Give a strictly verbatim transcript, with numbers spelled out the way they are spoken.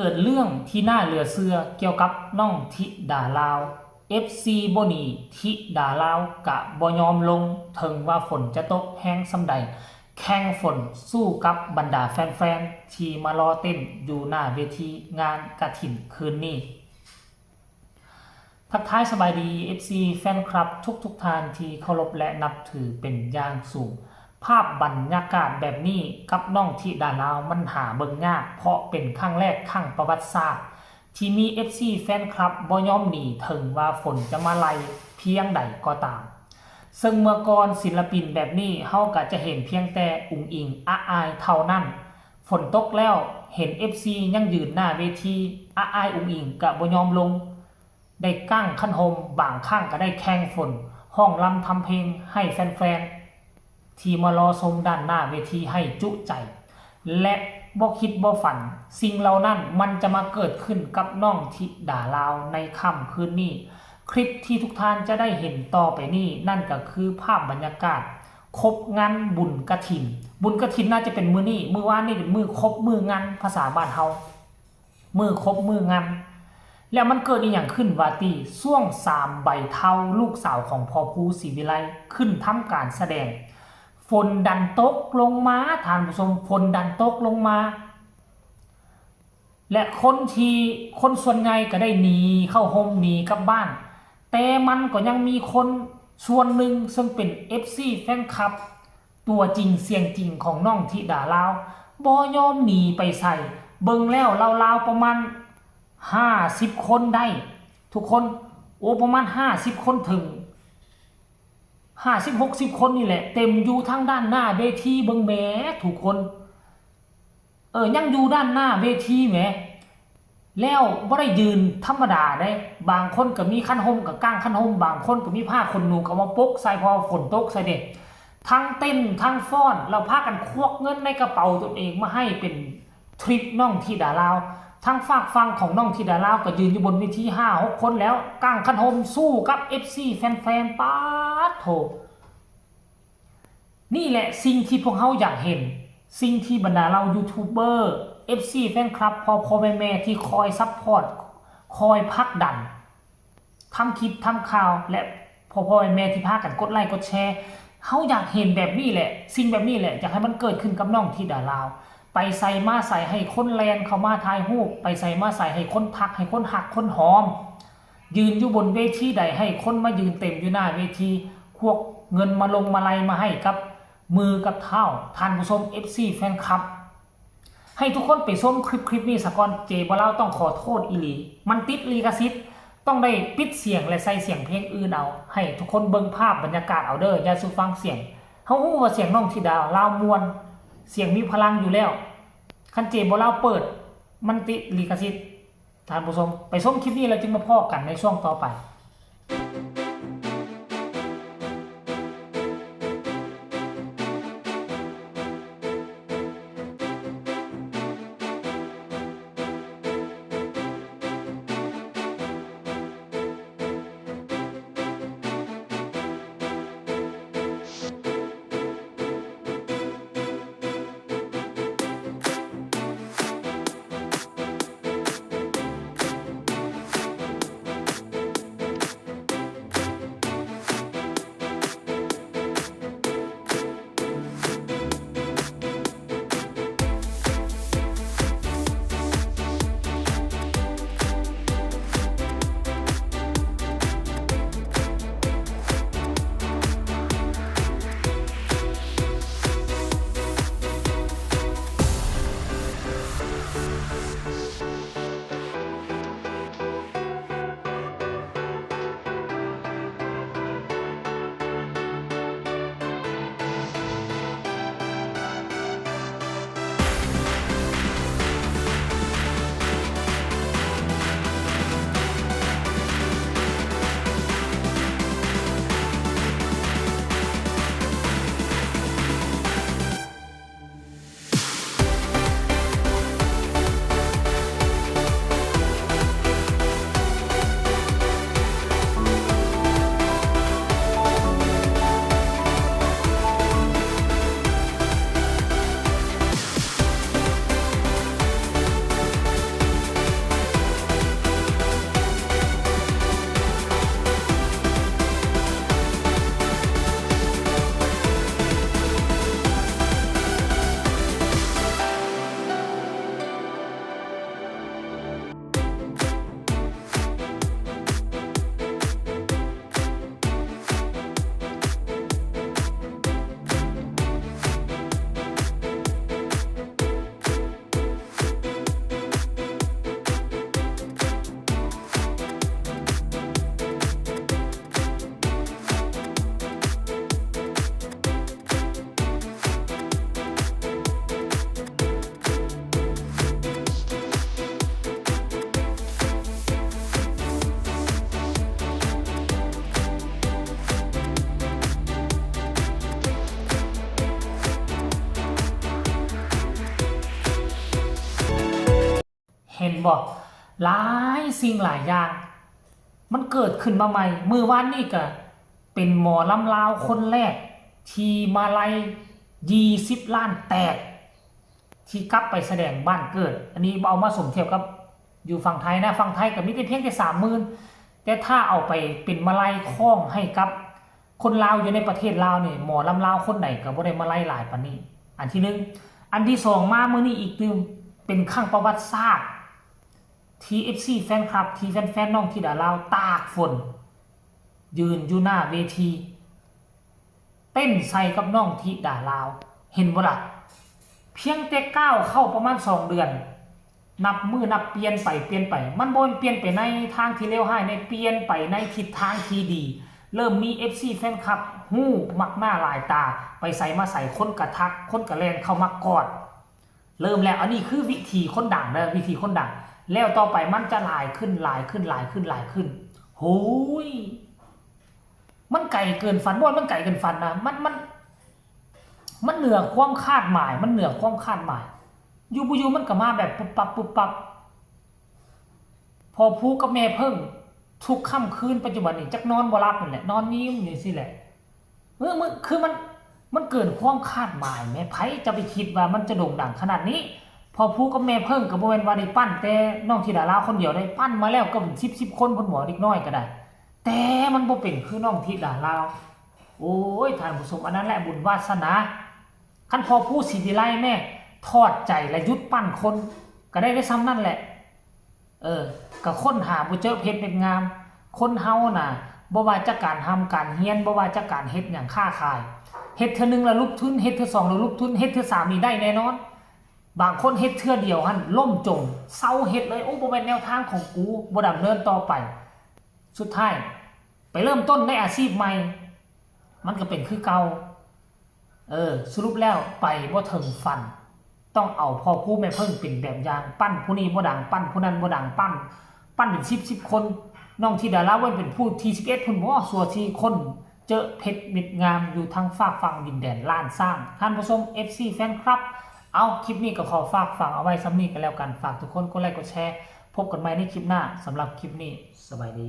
เกิดเรื่องที่น่าเหลือเชื่อเกี่ยวกับน้องธิดาลาว เอฟซี บ่หนี ธิดาลาวกะบ่ยอมลง ถึงว่าฝนจะตกแฮงส่ำใด แข่งฝนสู้กับบรรดาแฟนๆ ที่มารอเต้นอยู่หน้าเวทีงานกฐินคืนนี้ ทักทายสบายดี เอฟซี แฟนคลับทุกๆท่านที่เคารพและนับถือเป็นอย่างสูง ภาพบรรยากาศแบบนี้กับน้องธิดาลาวมันหาเบิ่งยาก เพราะเป็นครั้งแรกครั้งประวัติศาสตร์ ที่มี เอฟซี แฟนคลับบ่ยอมหนี ถึงว่าฝนจะมาไล่เพียงใดก็ตาม ซึ่งเมื่อก่อนศิลปินแบบนี้เฮากะจะเห็นเพียงแต่อุ๋งอิ๋ง อ้าอ้ายเท่านั้น ฝนตกแล้วเห็น เอฟซี ยังยืนหน้าเวที อ้าอ้ายอุ๋งอิ๋งกะบ่ยอมลง ได้กางคันห่ม บางครั้งกะได้แข่งฝน ฮ้องรำทำเพลงให้แฟนๆ ที่มารอชมด้านหน้าเวทีให้จุใจ และบ่คิดบ่ฝัน สิ่งเหล่านั้นมันจะมาเกิดขึ้นกับน้องธิดาลาวในค่ำคืนนี้ คลิปที่ทุกท่านจะได้เห็นต่อไปนี้ นั่นก็คือภาพบรรยากาศครบงานบุญกฐิน บุญกฐินน่าจะเป็นมื้อนี้ มื้อวานนี้เป็นมื้อครบมื้องาน ภาษาบ้านเฮา มื้อครบมื้องาน แล้วมันเกิดอีหยังขึ้นวาติ ช่วงสามใบเฒ่าลูกสาวของพ่อภูศรีวิไลขึ้นทำการแสดง ฝนดันตกลงมา ท่านผู้ชม ฝนดันตกลงมา และคนที่ คนส่วนใหญ่ก็ได้หนีเข้าห่มหนีกลับบ้าน แต่มันก็ยังมีคนส่วนหนึ่งซึ่งเป็น เอฟซี แฟนคลับ ตัวจริงเสียงจริงของน้องธิดาลาว บ่ยอมหนีไปไส เบิ่งแล้วราวๆประมาณห้าสิบคนได้ ทุกคน โอ้ ประมาณห้าสิบคนถึง ห้าสิบ หกสิบ คนนี่แหละ เต็มอยู่ทางด้านหน้าเวที เบิ่งแหมทุกคน เออ ยังอยู่ด้านหน้าเวทีแหม แล้วบ่ได้ยืนธรรมดาเด้ บางคนก็มีคันห่มก็กางคันห่ม บางคนก็มีผ้าขนหนูก็มาปกใส่ เพราะว่าฝนตกใส่เด้ ทั้งเต้นทั้งฟ้อน แล้วพากันควักเงินในกระเป๋าตนเองมาให้เป็นทริปน้องธิดาลาว ทั้งฝากฝั่งของน้องธิดาลาวก็ยืนอยู่บนเวทีห้าหกคนแล้ว กางคันห่มสู้กับ เอฟซี แฟนๆ ป๊าดโถ นี่แหละสิ่งที่พวกเฮาอยากเห็น สิ่งที่บรรดาเหล่ายูทูบเบอร์ เอฟซี แฟนคลับ พ่อพ่อแม่แม่ที่คอยซัพพอร์ต คอยผลักดัน ทำคลิปทำข่าว และพ่อพ่อแม่แม่ที่พากันกดไลค์กดแชร์ เฮาอยากเห็นแบบนี้แหละ สิ่งแบบนี้แหละ อยากให้มันเกิดขึ้นกับน้องธิดาลาว ไปไสมาไสให้คนแล่นเข้ามาถ่ายรูป ไปไสมาไสให้คนทัก ให้คนฮัก คนหอม ยืนอยู่บนเวทีใดให้คนมายืนเต็มอยู่หน้าเวที ควักเงินมาลงมาลัยมาให้กับมือกับเท้า ท่านผู้ชม เอฟซี แฟนคลับ ให้ทุกคนไปชมคลิปคลิปนี้ซะก่อน เจบ่าวลาวต้องขอโทษอีหลี มันติดลิขสิทธิ์ ต้องได้ปิดเสียงและใส่เสียงเพลงอื่นเอา ให้ทุกคนเบิ่งภาพบรรยากาศเอาเด้อ อย่าสู่ฟังเสียง เฮาฮู้ว่าเสียงน้องธิดาลาวม่วน เสียงมีพลังอยู่แล้ว คันเจบ่าวลาวเปิด มันติดลิขสิทธิ์ ท่านผู้ชม ไปชมคลิปนี้แล้วจึงมาพ้อกันในช่วงต่อไป เห็นบ่ หลายสิ่งหลายอย่าง มันเกิดขึ้นมาใหม่ มื้อวานนี้ก็เป็นหมอลำลาวคนแรกที่มาลัยยี่สิบล้านแตก ที่กลับไปแสดงบ้านเกิด อันนี้เอามาสมเทียบกับอยู่ฝั่งไทยนะ ฝั่งไทยก็มีแต่เพียงแต่สามหมื่น แต่ถ้าเอาไปเป็นมาลัยของให้กับคนลาวอยู่ในประเทศลาวนี่ หมอลำลาวคนไหนก็บ่ได้มาลัยหลายปานนี้ อันที่หนึ่ง อันที่สอง มามื้อนี้อีกตื่ม เป็นครั้งประวัติศาสตร์ ที่ เอฟซี แฟนคลับ ที่แฟนๆน้องธิดาลาวตากฝน ยืนอยู่หน้าเวที เต้นใส่กับน้องธิดาลาว เห็นบ่ล่ะ เพียงแต่ก้าวเข้าประมาณสองเดือน นับมื้อนับเปลี่ยนไปเปลี่ยนไป มันบ่เปลี่ยนไปในทางที่เลวร้าย ในเปลี่ยนไปในทิศทางที่ดี เริ่มมี เอฟซี แฟนคลับฮู้มักหน้าหลายตา ไปไสมาไสคนกะทัก คนกะแล่นเข้ามากอด เริ่มแล้ว อันนี้คือวิธีคนดังเด้อ วิธีคนดัง แล้วต่อไปมันจะหลายขึ้น หลายขึ้น หลายขึ้น หลายขึ้น โหย มันไกลเกินฝัน บ่ มันไกลเกินฝันนะ มัน มัน มันเหนือความคาดหมาย มันเหนือความคาดหมาย อยู่บ่อยู่มันก็มาแบบปุ๊บปั๊บปุ๊บปั๊บ พ่อภูกับแม่เพิ่ง ทุกค่ำคืนปัจจุบันนี้จักนอนบ่หลับนั่นแหละ นอนยิ้มอยู่ซี่แหละ เออ มัน คือมัน มันเกินความคาดหมายแหม ไผจะไปคิดว่ามันจะโด่งดังขนาดนี้ พ่อภูกับแม่เพิ่งก็บ่แม่นว่าได้ปั้นแต่น้องธิดาลาวคนเดียวได้ ปั้นมาแล้วก็เป็นสิบ สิบคนพุ้นหมอ เด็กน้อยก็ได้ แต่มันบ่เป็นคือน้องธิดาลาว โอ้ย ท่านผู้ชม อันนั้นแหละบุญวาสนา คันพ่อภูสิวิไลแม่ถอดใจและหยุดปั้นคน ก็ได้ได้ส่ำนั่นแหละ เออ ก็คนหาบ่เจอเพชรเม็ดงาม คนเฮาน่ะ บ่ว่าจะการทำการเฮียน บ่ว่าจะการเฮ็ดหยังค้าขาย เฮ็ดเทื่อหนึ่งแล้วลุกทุน เฮ็ดเทื่อสองแล้วลุกทุน เฮ็ดเทื่อสามนี่ได้แน่นอน บางคนเฮ็ดเทื่อเดียวหั่นล้มจม เซาเฮ็ดเลย โอ้ บ่แม่นแนวทางของกู บ่ดำเนินต่อไป สุดท้าย ไปเริ่มต้นในอาชีพใหม่ มันก็เป็นคือเก่า เออ สรุปแล้วไปบ่ถึงฝัน ต้องเอาพ่อภูแม่เพิ่งเป็นแบบอย่าง ปั้นผู้นี้บ่ดัง ปั้นผู้นั้นบ่ดัง ปั้น ปั้นเป็นสิบ สิบคน น้องธิดาลาวเพิ่นเป็นผู้ที่สิบเอ็ดพุ้นบ่ สัวสี่คน เจอเพชรเม็ดงามอยู่ทางฟากฝั่งดินแดนล้านช้าง ท่านผู้ชม เอฟซี แฟนคลับ เอา คลิปนี้ก็ขอฝากฝังเอาไว้ส่ำนี้ก็แล้วกัน ฝากทุกคนกดไลค์กดแชร์ พบกันใหม่ในคลิปหน้า สำหรับคลิปนี้ สบายดี